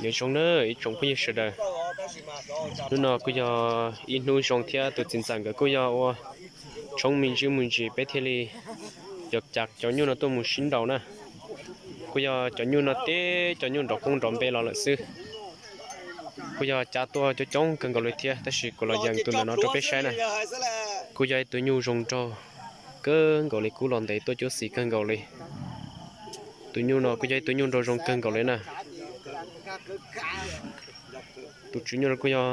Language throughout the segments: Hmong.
Nyob zoo na ib tsoom phooj ywg sawv daws, hnub no kuj yog ib hnub zoo thiab tus txiv ntxawm nkawd kuj yog ua tshoob me ntsis me ntsis peb thiaj li yuav cav cov nyuj no tuaj mus sib nraus na. Kuj yog cov nyuj no tib cov nyuj nrov qoob nrov npe los lawm xwb. Kuj yog cav tuaj coob coob kawg nkaus li thiab, tab sis kuv los yees tus ntawm no rau peb saib na. Kuj yog ib tug nyuj zoo nraug kawg nkaus li, kub los ntev tuaj cuab xis kawg nkaus li. Tus nyuj no kuj yog ib tug nyuj nraug zoo kawg nkaus li na. Tus tswv nyuj no kuj yog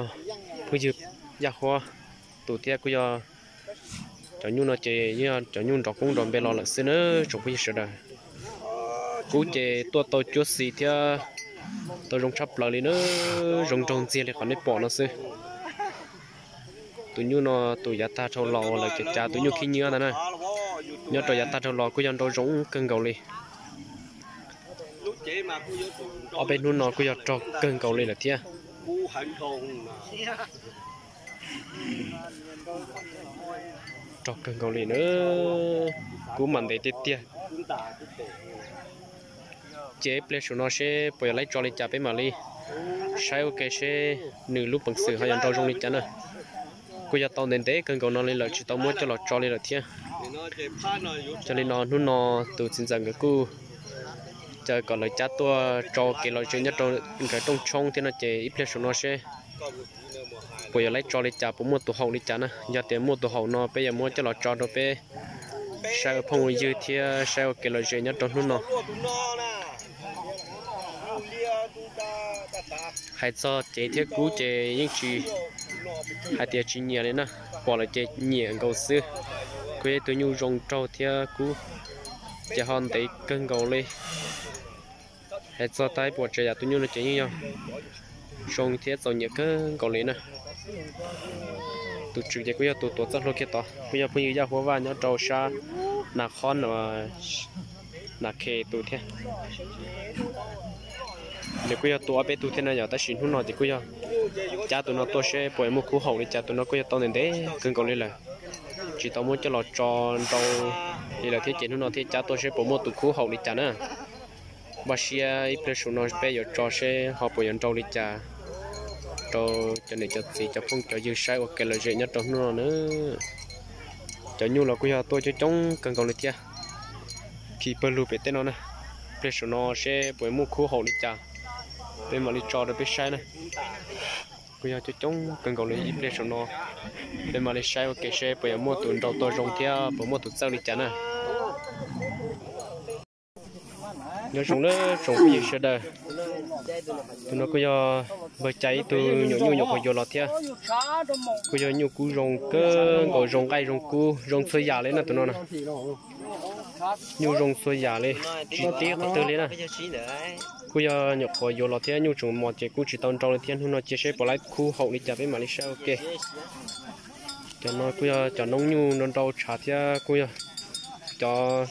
phooj ywg Yaj Huab tus thiab, kuj yog cov nyuj no ces yog cov nyuj nrov qoob nrov npe los lawm xwb na tsoom phooj ywg sawv daws. Kub ces tuaj tau cuab xis thiab tau zoo tshaj plaws li na, zoo nraug ntxiag li qhov nej pom no xwb. Tus nyuj no tus yav tag dhau los uas lawv cav cav tus nyuj khib nyiab ntag na, nyob rau yav tag dhau los kuj yog nraug zoo kawg nkaus li. Ob peb hnub no kuj yog rog kawg nkaus li lawm thiab. Rog kawg nkaus li na, kub mam ntev tiag tiag. Ces ib pliag saum no seb puas yuav laib tso li cas peb mam li saib ua ke seb nws lub peev xwm ho yuav nraug zoo li cas na. Kuj yog tau ntev ntev kawg nkaus no li lawm tsis tau muab coj los tso li lawm thiab. Yog li no hnub no tus txiv ntxawm nkawd kuj caw kom lawv cab tuaj tso kev lom zem nyob rau nkawd rooj tshoob thiab no ces ib pliag saum no seb puas yuav laib tso li cas, puas muaj tus haum li cas na. Yog tias muaj tus haum no peb yuav muab coj los tso rau peb saib ua phooj ua ywg thiab saib ua kev lom zem nyob rau hnub no. Hais txog cev thiab kub ces yeej tsis hais tias tsis nyiam li na, pom lawm ces nyiam nkaus xwb. Kuj yog ib tug nyuj zoo nraug thiab kub ces ho ntev kawg nkaus li. Hais txog thaib puas tsav yam tus nyuj no ces yeej yog zoo thiab txaus nyiam kawg nkaus li na. Tus tswv ces kuj yog tus tuav txoj hlua kiag tod, kuj yog phooj ywg Yaj Huab Vaj nyob rau sab Nas Khob, Nas Khe tus thiab. Nws kuj yog tua ob peb tug thiab na yom, tab sis hnub no ces kuj yog cab tus no tuaj seb puas muaj khub haum li cas. Tus no kuj yog tau ntev ntev kawg nkaus li lawm, tsis tau muab coj los tso nrau li lawm thiab ces hnub no thiaj cab tuaj seb puas muaj tus khub haum li cas na. Npaj siab ib pliag saum no peb yuav tso seb ho puas yuav nrau li cas rau cov niam cov txiv cov phooj cov ywg saib ua kev lom zem nyob rau hnub no na. Cov nyuj los kuj yog tuaj coob coob kawg nkaus li thiab, khi pawg lug pem tej no na. Pliag saum no seb puas muaj khub haum li cas, peb mam li tso rau peb saib na. Kuj yog coob coob kawg nkaus li, ib pliag saum no peb mam li saib ua ke seb puas yuav muaj tus nrau tau zoo thiab puas muaj tus txawj li cas na. Nyob zoo lawm tsoom phooj ywg sawv daws, tus no kuj yog npawg Cai ib tug nyuam nyuj nyuam qhuav yuav los thiab. Kuj yog nyuj kub zoo kawg nkaus, zoo nqaij zoo kub zoo txhua yam li na tus no na. Nyuj zoo txhua yam li, tsis tib qhov twg li na. Kuj yog nyuam qhuav yuav los thiab, nyuj tseem mos ces kuj tsis tau nrau li thiab. Hnub no cia seb puas laib khub haum li cas peb mam li saib ua ke. Cov no kuj yog cov noob nyuj nrau nrau tshav thiab kuj yog cov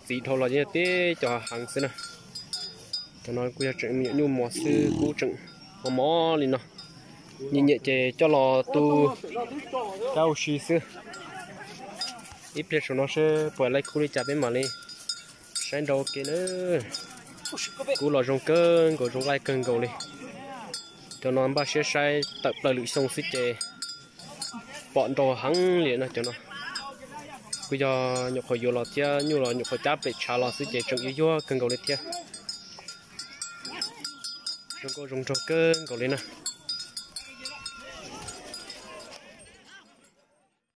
txiv dhau los yeej yog tib cov heev xwb na. Cov no kuj yog tseem me nyuam nyuj mos xwb, kub tseem mos mos li no. Nyiam nyiam ces coj los tu kab ua si xwb. Ib pliag saum no seb puas laib khub li cas peb mam li saib nrau ua ke na. Kub los zoo kawg nkaus, zoo nqaij kawg nkaus li. Cov no npaj siab saib tawm plaws lwm xyoo xwb ces pom nrau heev li no. Cov no kuj yog nyuam qhuav yuav los thiab, nyuj los nyuam qhuav cab pem tshav los xwb ces tseem yuag yuag kawg nkaus li thiab. Zoo nkauj zoo nraug kawg nkaus li na.